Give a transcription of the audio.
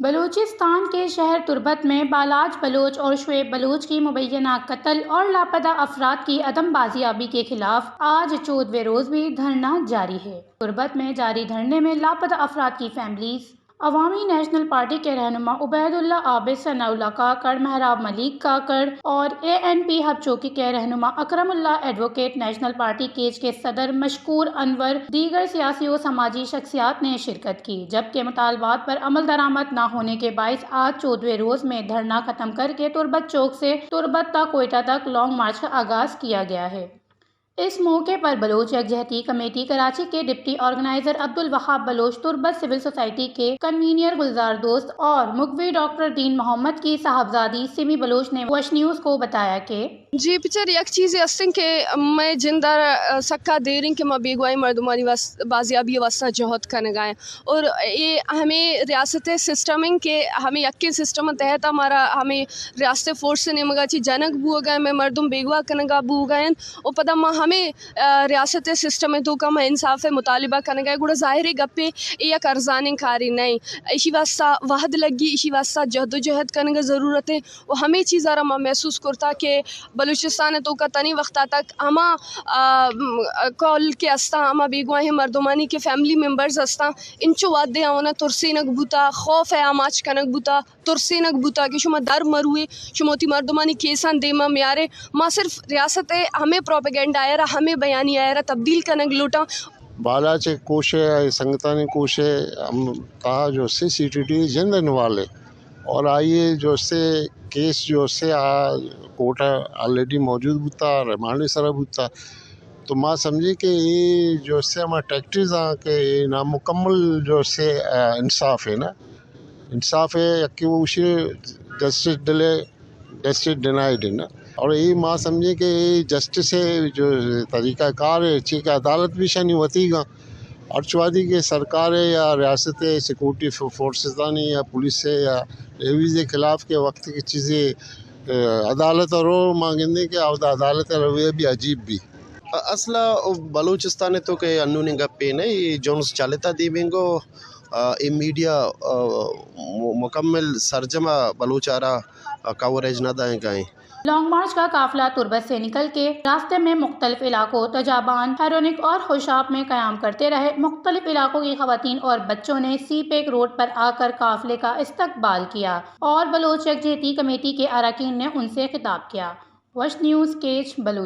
بلوچستان کے شہر تربت میں بالاچ بلوچ اور شعیب بلوچ کی مبینہ قتل اور لاپتہ افراد کی عدم بازیابی کے خلاف آج چودہویں روز بھی دھرنا جاری ہے۔ تربت میں جاری دھرنے میں لاپتہ افراد کی فیملیز، عوامی نیشنل پارٹی کے رہنما عبید اللہ عابد، ثناء اللہ کاکڑ، مہراب ملیک کاکڑ اور اے این پی حب چوکی کے رہنما اکرم اللہ، ایڈووکیٹ نیشنل پارٹی کیچ کے صدر مشکور انور، دیگر سیاسی و سماجی شخصیات نے شرکت کی، جبکہ مطالبات پر عمل درآمد نہ ہونے کے باعث آج چودہویں روز میں دھرنا ختم کر کے تربت چوک سے تربت تا کوئٹہ تک لانگ مارچ کا آغاز کیا گیا ہے۔ اس موقع پر بلوچ یکجہتی کمیٹی کراچی کے ڈپٹی آرگنائزر عبدالوہاب بلوچ، تربت سول سوسائٹی کے کنوینئر گلزار دوست اور مغوی ڈاکٹر دین محمد کی صاحبزادی سمی بلوچ نے وش نیوز کو بتایا کہ جی پچر، یک چیزے استیں کہ مئے جند ءَ سکا دیر انت کہ ما بیگواہیں مردمانی واس-، بازیابی ءِ واستہ جہد کنگ ءَ ایں۔ اور اے ہمے ریاست ءِ سسٹم انت کہ ہمے یکیں سسٹم ءِ تحت ءَ مارا ہمے ریاست ءِ فورس ءِ نیمگ ءَ چہ جنگ بوگ ءَ، مئے مردم بیگواہ کنگ ءَ بوگ ءَ انت۔ و پدا ما ہمے، آ، ریاست ءِ سسٹم ءِ توکا ما انصاف ءِ مطالبہ کنگ ءَ، گڑا ظاہریں گپے، اے یک ارزانیں کارے نہ انت۔ ایشی واستہ وہد لگی، ایشی واستہ جہد و جہد کنگ ءِ ضرورت انت۔ و ہمے چیز ءَ را ما محسوس کرتا کہ بلوچستان ءِ توکا تنی وقت ءَ تک ہما، آ، م، کول کہ استاں، ہما بیگواہیں مردمانی کہ فیملی ممبرز استاں، انچو وہدے آوانا ترسینگ بوتا، خوف ءِ آماچ کنگ بوتا، ترسینگ بوتا کہ شما در مروئے، شما وتی مردمانی کیساں دیما میارے۔ ما صرف ریاست ءِ ہمے پروپیگنڈا ءَ را، ہمے بیانیہ ءَ را تبدیل کنگ لوٹاں۔ بالاچ ءِ کوش ءَ، سنگتانی کوش ءَ، ہم تہا جو سے سی ٹی ٹی جند انوالو ءَ اور آئی ءِ جو سے کیس جو سے آ کورٹ ءَ آلریڈی موجود بوتا، ریمانڈ ءِ سرا بوتا۔ تو ما سمجھی کہ اے جو سے ہما ٹیکٹکس آں کہ اے نامکمل جو سے، آ، انصاف ہے نا، انصاف ہے، یکے وہ اسی جسٹس ڈیلے جسٹس ڈینائیڈ انت۔ اور اے ما سمجھیں کہ اے جسٹس ءِ جو طریقہ کار ہے، چی کہ عدالت بھی شانی وتیگاں۔ ہرچ وہدی کہ سرکار ءِ یا ریاست ءِ سیکورٹی فو-، فورسز آنی یا پولیس ءِ یا نیویز ءِ خلاف کہ وقت کہ چیزے، آ، عدالت ءَ رو، ما گندیں کہ اودا عدالت ءِ رویہ بھی عجیب بھی۔ اصل ءَ بلوچستان ءِ توکا انونیں گپے نہ، اے جنز چلتا دیمینگو، آ، اے میڈیا، آ، م-، مکمل سرجم ءَ بلوچ ءَ را کوریج نہ دائینگا ایں۔ لانگ مارچ کا قافلہ تربت سے نکل کے راستے میں مختلف علاقوں تجابان، ہیرونک اور خوشاب میں قیام کرتے رہے۔ مختلف علاقوں کی خواتین اور بچوں نے سی پیک روڈ پر آ کر قافلے کا استقبال کیا اور بلوچ یکجہتی کمیٹی کے اراکین نے ان سے خطاب کیا۔ وش نیوز، کیچ بلوچ۔